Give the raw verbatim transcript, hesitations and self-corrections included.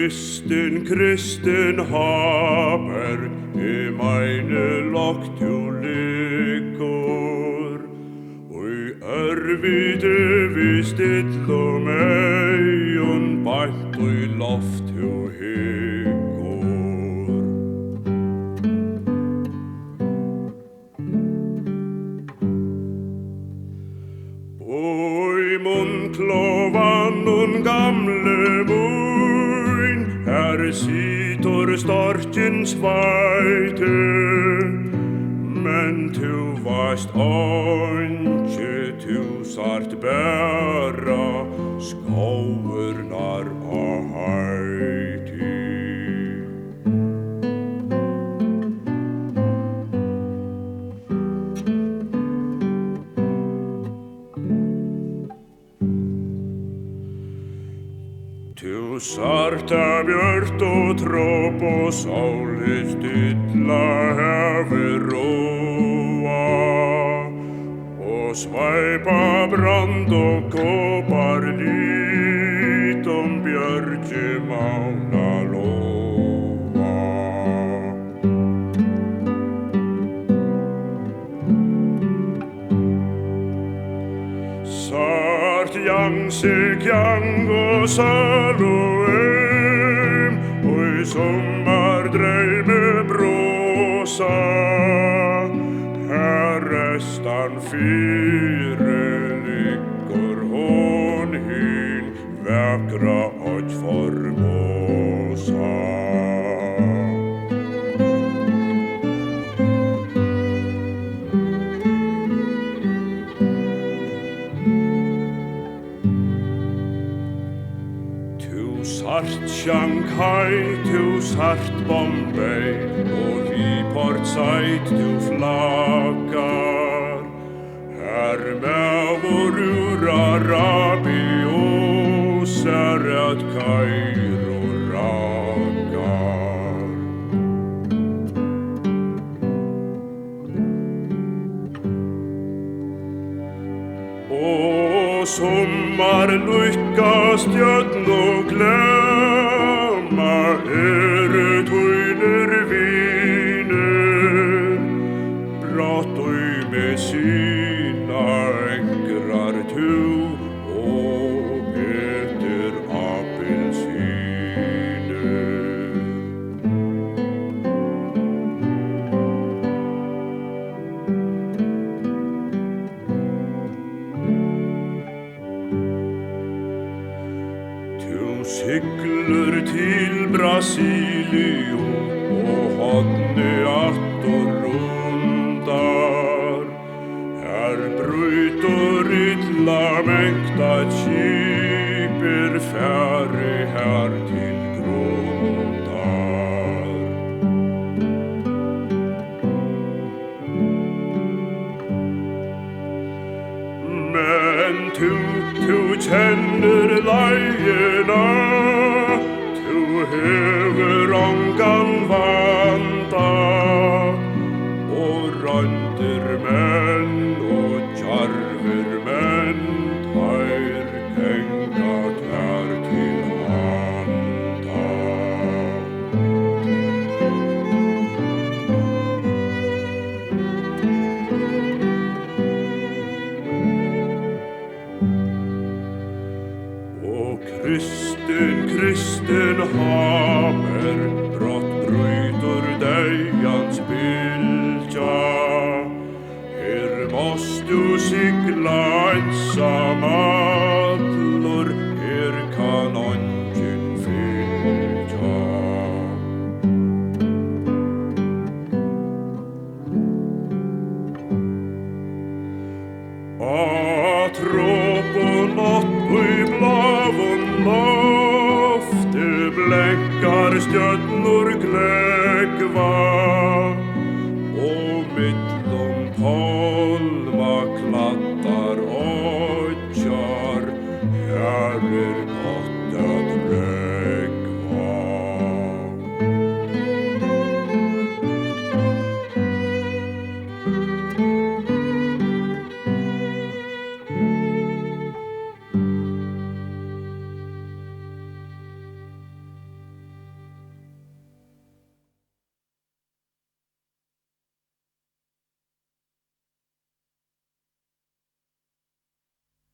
Kristin, kristin háberg, eg meini lágt tú liggur. Í ørviti við stillum eygum, beint í loft tú hyggur. Í munnklovanum gamli mín, har situr storkin sveitin, men tú veitst einki, tú sært bara skógirnar á heiti. Tú sært tað bjørt og trop og sólin stilla hevur ráðað, og sveipa brand og kopar lit um bjørgi mána lága. Sært Yangtze Kiang og Saloum, í summardreymi brosa, har eystan fyri liggur hon hin vakra oyggj Formosa. Tú sært Shanghai, tú sært Bombay, og við Port Said tú flaggar. Har maður úr Arabíu sær at Kairo rakar. Og summar líka stjørnuglema eru tínir vinir. Brátt í Messina ankrar tú og etur appilsinir. Tú siglir til Brasiliu og hornið aftur rundar. Har brýtur illa mengt eitt skip, er farið har til grundar. Men tú, tú kennir leiðina, tú hevur